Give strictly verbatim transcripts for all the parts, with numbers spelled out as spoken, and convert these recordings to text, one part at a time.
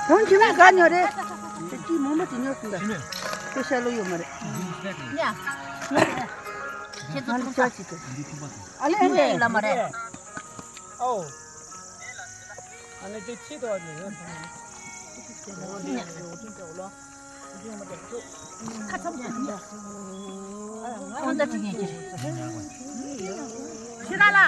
གང་ཁྱི་མོ་ག་ཉོ་རེད། དེ་ཅི་མོ་མོ་དེ་ཉོ་སོང་ད། དེ་ཤ་ལོ་ཡོད་མ་རེད། ང་ལ་ཅག་ཅིག་དེ། ཨ་ལེ་ཨ་ལེ། ལ་མ་རེད། ཨོ། ཨ་ནི་དེ་ཅི་དོ་ཨ་ནི་ཡོད་ཐང་། ཁ་ཚམ་ཅན་ནི། ཁོང་ད་དྲི་ངེས་ཀྱི་རེད། ཤི་ར་ལ།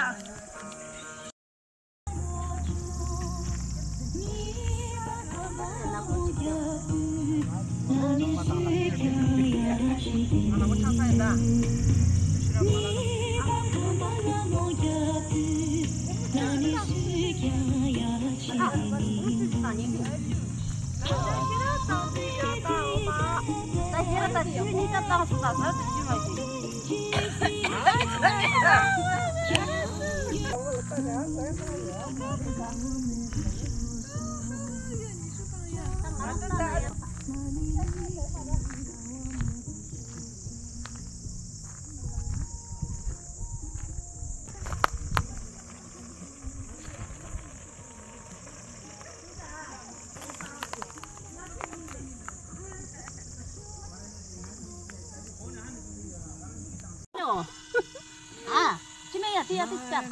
ཨ། ཅི་མེད་ཡ་དེ་ཡ་དེ་ཅི་ད།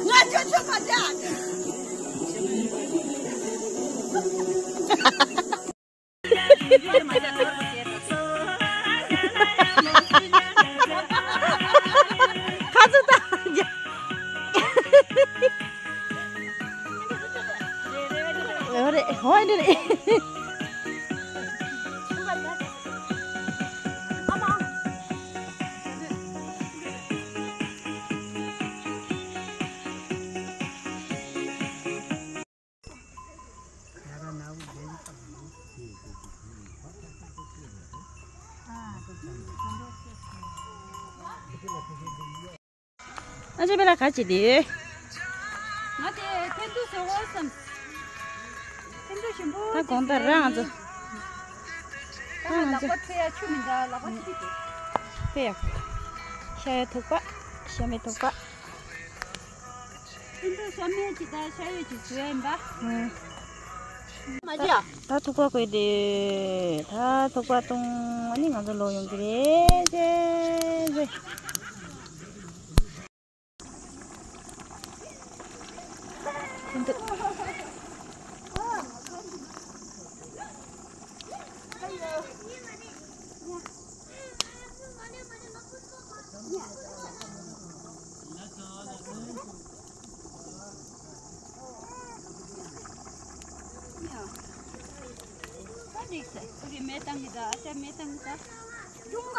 ང་ཆོ་ཆོ་མ་བྱ། ཁ་ཚོ་ད། ཨོ་རེད། ཧོ་འདི་རེད། ཨ་ཅེ་བེ་ལ་ག་ཅི་དེ། ང་དེ་ཐེན་ཐུ་ཟེར་བ་བསམ། ཐེན་ཐུ་ཞིམ་པོ་ད་དགོང་དག་རང་ཚོ། ད་ང་ལག་པ་འཁྲུ་ཡ་ཆུ་མི་འདྲ་ལག་པ་འཁྲུ་དེ། དཔེ་ཡག་ཤ་ཡ་ཐུག་པ། ཤ་མེད་ཐུག་པ། ཨིན་དུ་ཤ་མེད་ཅིག་དང་ཤ་ཡོད་ཅིག་བཟོས་ཡིན་པ། ཨུམ། མ་བྱ། ད་ཐུག་པ་བསྐོལ་ཏེ། ད་ཐུག་པ་བཏུང་། ཨ་ནི་ང་ཚོ་ལོག་ཡོང་གི་རེད། ཅེ་ཅེ། ཨིན་དུ།